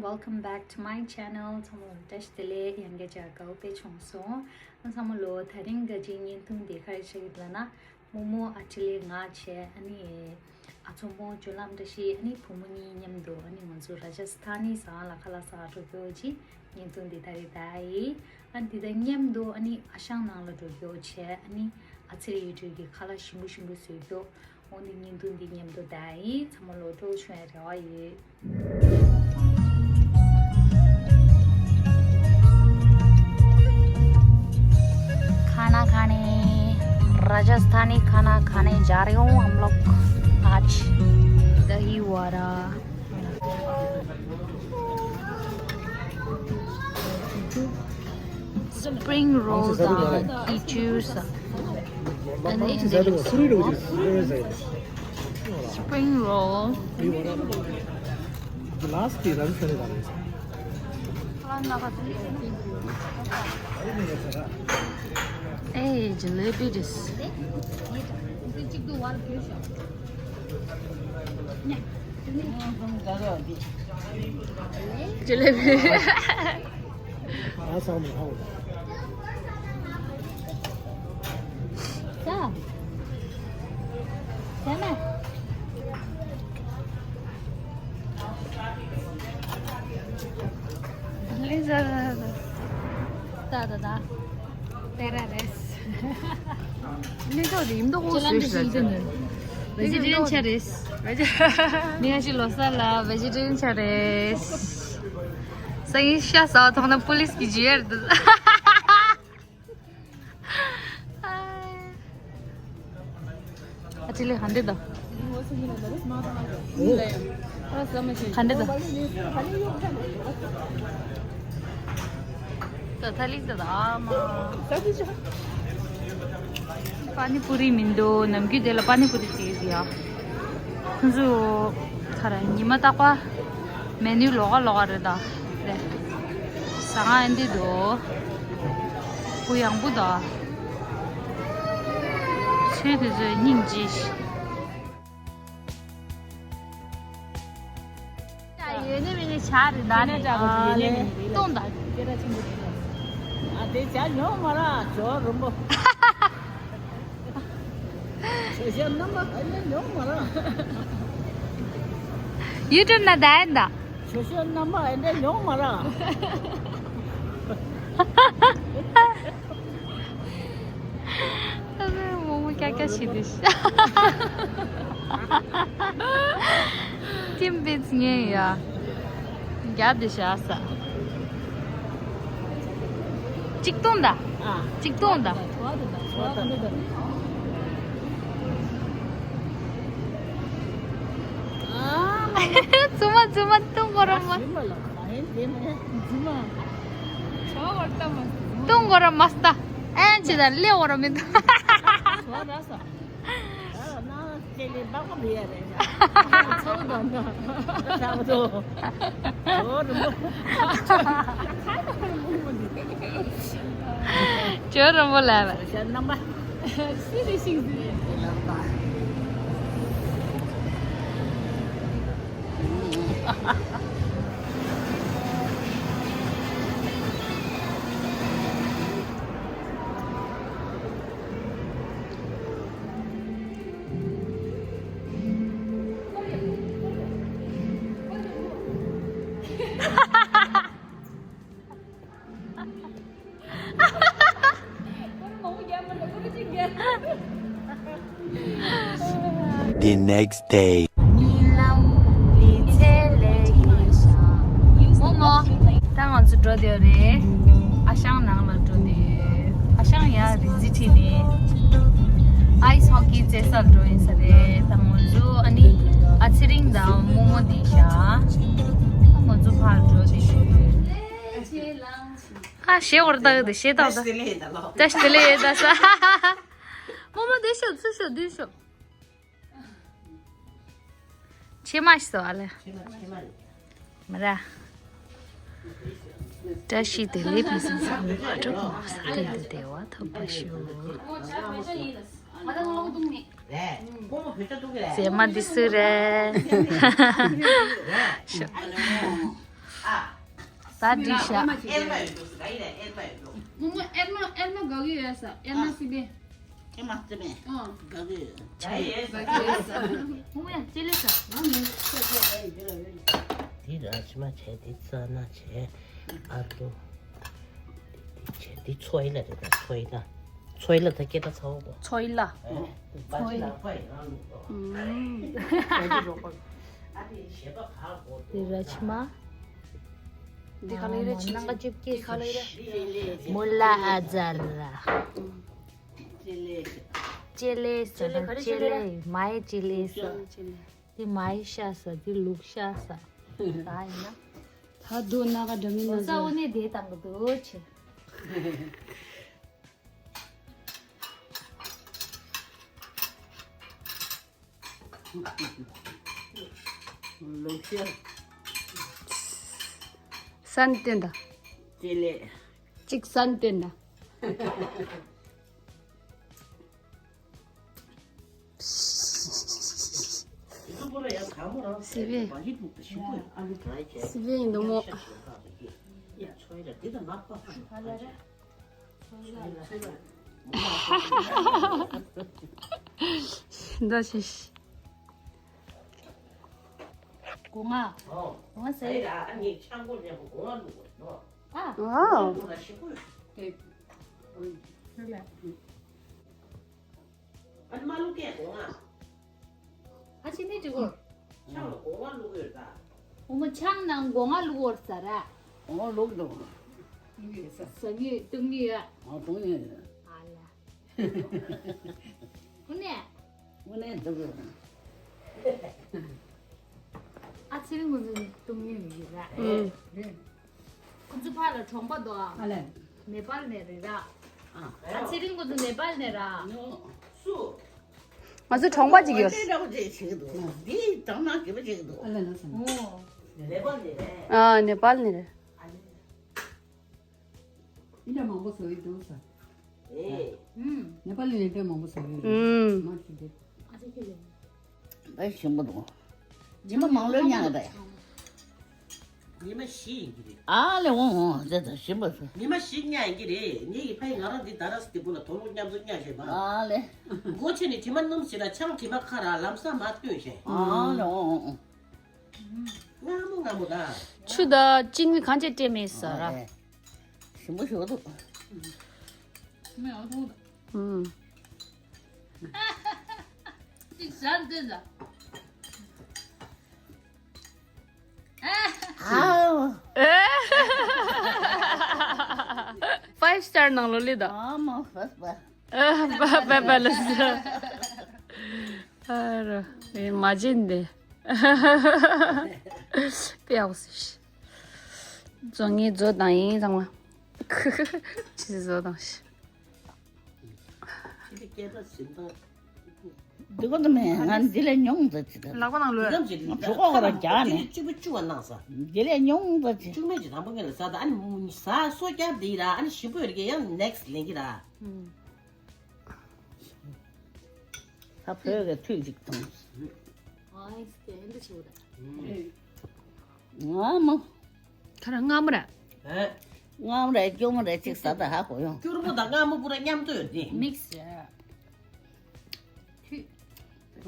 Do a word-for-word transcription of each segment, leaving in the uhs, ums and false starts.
Welcome back to my channel. ཚང་མ་ལ་བཀྲ་ཤིས་བདེ་ལེགས། ཡང་བསྐྱར་དགའ་བོ་དཔེ་བྱུང་སོང་། ཨ་ཚང་མ་ལོ་དེ་རིང་ག་ཅིག་བརྙན་ཐུང་འདི་ག་རེ་བྱེད་ཀྱི་འདུག་ལབ་ན། རྨོ་མོ་ཨ་ཁྲི་ལི་ང་བྱས་ཨ་ནི་ཨ་ཚོ་མོ་སྤྱོད་ལམ་བཀྲ་ཤིས་ཨ་ནི་བུ་མོ་གཉིས་མཉམ་དུ་ཨ་ནི་ང་ཚོ་ར་ཇ་སི་ཐ་ནི་ཟ་ཁང་ལ་ཁ་ལག་ཟ་འགྲོ་རྒྱུ་ཅིག་བརྙན་ཐུང་འདི་ད་རེས་ད་ཡིན། ཨ་འདི་དང་མཉམ་དུ་ཨ་ནི་ཨ་ཞང་ནང་ལ་འགྲོ་རྒྱུ་བྱས་ཨ་ནི་ཨ་ཚེ་རིང་ཡུལ་གྲུ་གི་ཁ་ལག་ཞིམ་པོ་ཞིམ་པོ་བཟོ་རྒྱུ། འོ་འདི་བརྙན་ཐུང་འདི་མཉམ་དུ་ད་ཡིན། ཚང་མ་ལོ་སྤྲོ་བྱུང་ཡ་རེ་བ་ཡོད། खाना खाने, राजस्थानी खाना खाने जा रहे हूँ हम लोग आज। दही vada. Spring roll དང་ཀི་ཅུ་ས། Spring roll. ཨེ་ཇི་ལེ་བི་རེད། ཇི་ལེ་བི། ད་ད་ད། དེ་ར་རེད། ནི་ཚོ་རིམ་དུ་འོ་སུས་ཤ་ཅི། བེ་ཇི་ཊེ་རི་ཡན་ཆགས་རེད། ནི་ང་ཞིག་ལོ་གསར་ལ་བེ་ཇི་ཊེ་རི་ཡན་ཆགས་རེད། སང་ཉིན་ཤ་ཟ་བ་མཐོང་ན་པུ་ལིས་ཀྱི་ཇུ་ཡར་འདུག་ཨ་ཅི་ལེ་ཧན་དེ་ད། ཧན་དེ་ད། ད་ཐ་ལིག་ད་ད་ཨ་མ། པ་ནི་པུ་རི་མི་འདུག་ནམ་རྒྱུན་དེ་ལ་པ་ནི་པུ་རི་ཅིག་ཡ། ཁོང་ཚོ་ཁ་ར་ཉི་མ་རྟག་པ། མེ་ནུ་ལོགས་ཀ་ལོགས་ཀ་རེད་ད། རེད། ཟ་ཁང་ཨེ་འདི་འདུག་གུ་ཡངས་པོ་ད། ཚོས་དེ་ཚོས་སྙིང་རྗེ་ཞིག་ཡོད་ནི་མིན་ནི་ཆ་རེད་ད་ནི། ཨ་ལེ། སྟོང་ད། ཨ་དེ་ཇ་ཉོ་མ་ར་ཇོ་རུམ་པོ། ཆོས་ཤོད་རྣམ་པ་ཨ་ནི་ཉོ་མ་ར། ཡུ་ཊུབ་ན་ད་ཡིན་ད། ཆོས་ཤོད་རྣམ་པ་ཨ་ནི་ཉོ་མ་ར། རྨོ་མོ་ཀྱག་ཀྱག་བྱེད་དུས། ཁྱིམ་པའི་ངས་ཡ། རྒྱབ་དེ་བཞག་ས། གཅིག་སྟོང་ད། ཨ། གཅིག་སྟོང་ད། ཨ། བཙུན་མ་བཙུན་མ་སྟོང་གོ་ར་མ། བཙུན་མ། སྟོང་གོ་ར་མ་སྟ། ཨེ་ཅི་ད་ལེ་འོ་ར་མི་ད། ཨ་ན་ཅེ་ལེ་བག་ག་བི་ཡ་རེ་ཡ། ཚོ་དང་ན། ཚ་བ་ཚོ། ཇོ་རུམ་པོ། ཇོ་རུམ་པོ་ལ་བ། ཤ་རྣམ་པ། སི་རི་ཤིང་། The next day. རྨོ་མོ། ད་ང་ཚོ་འགྲོ་དེ་རེད། ཨ་ཞང་ནང་ལ་འགྲོ་དེ། ཨ་ཞང་ཡ་རི་ཛི་ཁྲིད་ནས། ཨའི་སི་ཧོ་ཀི་རྩེད་སར་འགྲོ་ཡིན་ས་རེད། ད་ང་ཚོ་ཨ་ནི་ཨ་ཚེ་རིང་དང་རྨོ་མོ་དེ་ཤ། ང་ཚོ་ཕར་འགྲོ་དེ་ཤོད་དེ། ཨ་ཞེ་བར་ད་གི་དེ་ཞེ་ད་ད། ད་ཞེ་ལེ་ད་ས། རྨོ་མོ་དེ་ཤོད་ཚུར་ཤོད་དུས་ཤོད། ཕྱེ་མ་ཞིག་བཟོ་བ་ལ། མ་ར། བཀྲ་ཤིས་བདེ་ལེགས་ཕུན་སུམ་ཚོགས་པའི་བག་གྲོ་གོང་ས་སྟེང་དུ་བདེ་བ་ཐོབ་པར་ཤོག་ཟས་མ་འདི་སུ་རེད། ད་འགྲིག་ཤག་ཨེར་མ་ཡོད་འདུག་ཟེར། ག་ཡིན་ན་ཨེར་མ་ཡོད་འདུག་མོ་མོ་ཨེར་མ་ཨེར་མ་དགའ་གི་ཡོད་ས། ཨེར་མ་སི་པན། ཨེར་མ་སི་པན། ཨ། དགའ་གི་ཡོད། ཆ་ཡོད་ས། དགའ་གི་ཡོད་ས། མོ་མོ་ཡ་ཅི་ལེ་ས། ང་མི་ཚོ་ཚོ་དེ་ཡིན་དེ་ལ་ཡོད། དེ་ར་ཕྱི་མ་བྱས། དེ་ཙ་ན་བྱས། ཨ་ཏོ། དེ་བྱས། དེ་ཚོ་ཡི་ལ་རེད། ད་ཚོ་ཡི་ལ། ཚོ་ཡི་ལ་ད་སྐད་གྲགས་ཚ་བོ་གོ། ཚོ་ཡི་ལ། ཚོ་ཡི་ལ། ཨུམ། དེ་ར་ཕྱི་མ། འདི་ག་ལེ་རེད། ཕྱི་ནང་ག་ཅིབ་ཀེ་ག་ལེ་རེད། མུ་ལ་ཨ་ཛ་ར། ཅེ་ལེ་ཟེར་ན་ཅེ་ལེ། མའི་ཅེ་ལེ་ཟེར། འདི་མའི་ཤ་ཟེར། འདི་ལུག་ཤ་ཟེར། ད་ཡིན་ན། ད་དུ་ན་ག་འདྲ་མིན་ན་ཟ། འོ་ནས་དེ་དང་གི་འདུག་ཆེ། ལུག་ཤ། སན་ཏན་ད། ཅེ་ལེ། གཅིག་སན་ཏན་ད། སི་བེ། སི་བེ་ཡིན་འདུག་མོ། འདི་ཤི་ཤི། སྒོ་ང་། སྒོ་ང་ཟེར། ཨ། ཨ་ནི་མ་ལུག་གས་སྒོ་ང་། ཨ་ཅི་ནི་ཅི་གོ། ཆང་ལ་སྒོ་ང་བླུགས་ཡོད་ད། འོ་མ་ཆང་ནང་སྒོ་ང་བླུགས་ཡོད་ས་ར། འོ་བླུགས་འདུག་ཟ་ཉེས་བཏུང་ཉེས་ཡ། འོ་བཏུང་ཉེས་ཡོད། ཨ་ལ། དངོས་གནས། དངོས་གནས་འདུག་ཨ་ཚེ་རིང་ཁོ་ཚོ་བཏུང་ཉེས་ཡོད་ར། ཨུམ། ཁོ་ཚོ་ཕར་ལ་གྲོང་པ་འདུག་ཨ། ཨ་ལས། ནེ་པཱལ་ནས་རེད་ར། ཨ། ཨ་ཚེ་རིང་ཁོ་ཚོ་ནེ་པཱལ་ནས་ར། སུ། ང་ཚོ་གྲོང་པ་ཅིག་ཡོད། འདྲ་པོ་ཅིག་བྱེད་ཀྱི་འདུག་འདི་དང་ནང་སྐྱིད་པོ་བྱེད་ཀྱི་འདུག་ཨ་ལས་ན་སམ། ཨོ། ནེ་པཱལ་ནས་རེད། ཨ། ནེ་པཱལ་ནས་རེད། ཨ་ལས། འདི་འདྲ་མང་པོ་བཟོ་ཡི་འདུག་ས། ཨེ། ཨུམ། ནེ་པཱལ་ནས་འདི་འདྲ་མང་པོ་བཟོ་ཡི་འདུག་ཨུམ། མ་ཤི་འདི། ཨ་ཅེ་ཁྱེད་ལས། ཨེ་ཞིམ་པོ་འདུག་ཉི་མ་མང་ལོས་མྱངས་པས། ཉི་མ་བཞི་ཡིན་གྱི་རེད། ཨ་ལེ། འོང་འོང་། ཟེར་ད་ཞིམ་པོ་ཟེར། ཉི་མ་བཞི་མྱངས་ཡིན་གྱི་རེད། ངེད་ཀྱི་ཕ་ཡི་ང་རང་འདི་ད་ར་སི་ཏི་བུ་ལ་དོ་ལོ་མཉམ་དུ་མྱངས་བྱས་པ། ཨ་ལེ། སྒོ་ཕྱེ་ནས་དྲི་མ་སྣུམ་ཞིག་ལ་ཆང་དྲི་མ་ཁ་ར་ལམ་སང་མ་ཐོན་བྱས། ཨ་ལེ། འོང་འོང་འོང་། སྔ་མོ་སྔ་མོ་ད། ཆུ་དང་ཅིན་མི་གང་ཅི་སྤྲད་མེད་ས་ར། ཨ་ལེ། ཞིམ་པོ་ཞིག་འདུག་ཨུམ། ཅིག་ཟ་འདི་ཟ། ཨ། ཕའིབ་སི་ཊར་ནང་ལོ་ལི་ད། ཨ་མ་ཧྥ་ཧྥ། ཨ། བ་བ་བ་ལ་ཟ། ཨ་ར། ཨེ་མ་བྱིན་ཏེ། དཔེ་ཡག་པོ་ཟེར། བཟོ་ངས་བཟོ་བཏང་ཡིན་ཚང་མ། ཆི་བཟོ་བཏང་ཤི། ཆི་ལི་སྐད་གྲགས་ཟིན་ཐང་། འདི་གོ་ནི་མེད། ང་འདི་ལས་ཉུང་ཙམ་ཅིག་ལག་པ་ནང་ལོས། འདི་གམ་ཅིག་ལ་གྲོད་ཁོག་ར་རྒྱག་ནས། གཅིག་པུ་བཅུ་བ་གནང་ས། འདི་ལས་ཉུང་ཙམ་ཅིག་བཅུ་མེད་ཅིག་དང་པོ་ངེད་ལ་ཟ་ད། ཨ་ནི་ཟ་སོ་རྒྱག་འདི་ར། ཨ་ནི་ཞིམ་པོ་ཡོད་རྒྱ་ཡང་ནེག་སི་ལེན་གྱི་ར། ད་བོད་ཀྱི་ཐུག་ཅིག་ཐོངས། ཨ་ཡིན་སྐད་འདི་ཆེ་བོ་ད། ང་མོ། ཁ་ར་མངར་མོ་ར། ཨེ། མངར་མོ་ར་སྐྱུར་མོ་ར་ཅིག་ཟ་ད་ཧ་གོ་ཡོང་། སྐྱུར་མོ་དང་མངར་མོ་པུ་ར་མཉམ་དུ་ཡོད་དེ། མིག་སི་ར།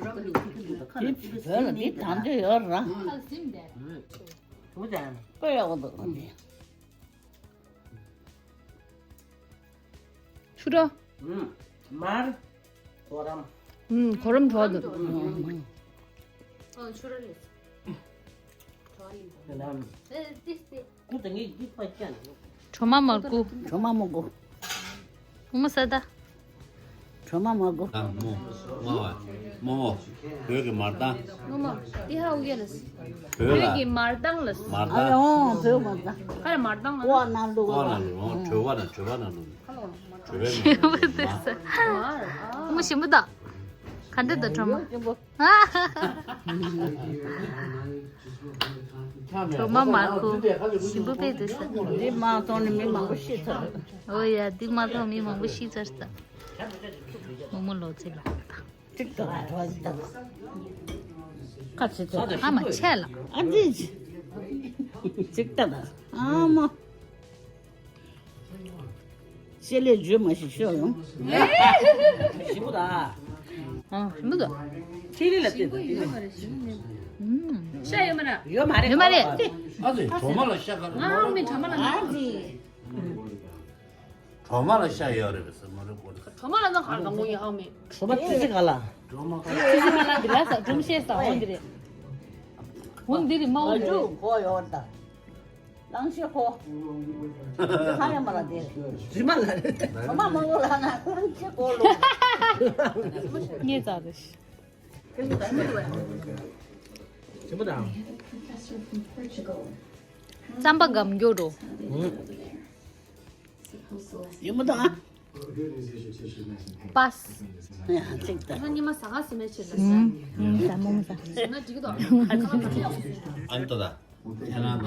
ཁྱོད། བོད་ལ་འདི་དང་དུ་ཡོད་ར། ཁ་ཟིམ་དེ། བུ་དང་། དཔེ་ཡག་པོ་འདུག་འདི། ཆུ་ར། ཨུམ། མར། གོ་རམ། ཨུམ། གོ་རམ་བྲོ་འདུག་ཨུམ། ཨོ་ཆུ་ར་རེད། གོ་རམ། ཨེ་ཏིས་ཏི། ཁུ་ད་ངས་འདི་ཕ་ཅན། གྲོ་མ་མར་ཁུ། གྲོ་མ་མར་ཁུ། ཨུ་མ་ས་ད། གྲོ་མ་མར་ཁུ། ད་མོ། མོ་བ། མོ་བོ། བོད་ཀྱི་མར་ཏང་། མོ་མོ། འདི་ཧ་ཨུ་ཡ་ལ། བོད་ལ། བོད་ཀྱི་མར་ཏང་ལ། མར་ཨ་ཏང་། ཡོང་བོད་མར་ཏང་། ཁ་ར་མར་ཏང་ལ། ཀོ་ན་ལུ་ཀོ་ན་ལུ། ཨོ་བྲོ་བ་ན་བྲོ་བ་ན་ལུ། བྲོ་བའི་མར་ཏང་། མོ་ཞིམ་པོ་ད། ག་འདྲ་ད་གྲོ་མ། གྲོ་མ་མར་ཁུ་ཞིམ་པོ་དཔེ་འདུག་ས། འདི་མ་མཐོང་ནས་མི་མང་པོ་ཤི་ཚར། ཨོ་ཡ། འདི་མ་མཐོང་མི་མང་པོ་ཤི་ཚར་ས། མོ་མོ་ལོ་ཚེ་ལ། ཏིག་ཏོ་ཨ་རོ་ཟི་ད། ཁ་ཚི་ཚི། ཨ་མ་ཆེ་ལ། ཨ་འདི། གཅིག་ལྟ་དང་ཨ་མ། ཤེས་ལས་བརྗོད་མ་ཞིག་ཤོག་ཡོང་། ཞིམ་པོ་དང་། ཨང་། ཞིམ་པོ་འདུག་ཁྲིལ་ལ་བལྟས་དང་། ཤ་ཡོད་མ་རེད། ཡོད་མ་རེད། ཡོད་མ་རེད། ཨ་ཙི། གྲོ་མ་ལ་ཤ་ག་རེ། ང་ཨ་མའི་གྲོ་མ་ལ་ཨ་ཙི། གྲོ་མ་ལ་ཤ་ཡོད་རེད་པས་སེ་མ་རེད་གོ། གྲོ་མ་ལ་ན་ག་རེ་དང་མོ་ཡོད་ཨ་མའི། གྲོ་མ་ཙི་ཙི་ག་ལ། གྲོ་མ་ག་ཙི་ཙི་མ་ལ་འདི་ལ་ས་སྒྲུང་བཤད་ས་འོ་འདི་རེད། འོ་འདི་རེད་མ་འོ་འདི་རེད། གོ་ཡོད་ད། གླང་ཆེན་ཁོ། ཁ་ཡ་མ་ལ་དེ། རི་མ་ལ་རེད། ཁོ་མ་མང་པོ་ལ་ན་གླང་ཆེན་ཁོ་ལོ། ངས་ཙག་རེད། རྩམ་པ་སྒམ་མགྱོགས་འགྲོ། ཡིན་མོ་དང་། པཱས། ཡང་གཅིག་དང་། ང་ཉི་མ་ཟ་ག་སི་མེ་ཆེ་ལ་ཟ། ཟ་མོ་མོ་ཟ། ཟ་ན་འགྲིག་གི་འདུག་ཨ་ནི་ཏོ་ད། ཁྱེད་རང་ད།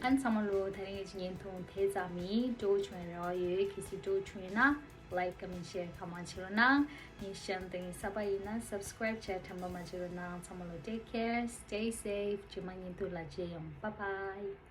ཨན་ཚང་མ་ལོ་ད་རིང་གི་བརྙན་ཐུང་དེ་ཙམ་ཡིན། སྤྲོ་བོ་བྱུང་ཡ་རེ་བ་ཡོད། གལ་སྲིད་སྤྲོ་བོ་བྱུང་ཡོད་ན་like, comment, share གང་མང་བྱེད་རོགས་གནང་། ངའི་གཤམ་དང་ངའི་གསར་པ་ཡིན་ན་subscribe བྱས་དྲན་པ་མ་བརྗེད་རོགས་གནང་། ཚང་མ་ལོ་take care, stay safe, རྗེས་མ་བརྙན་ཐུང་ལ་མཇལ་ཡོང་། Bye bye.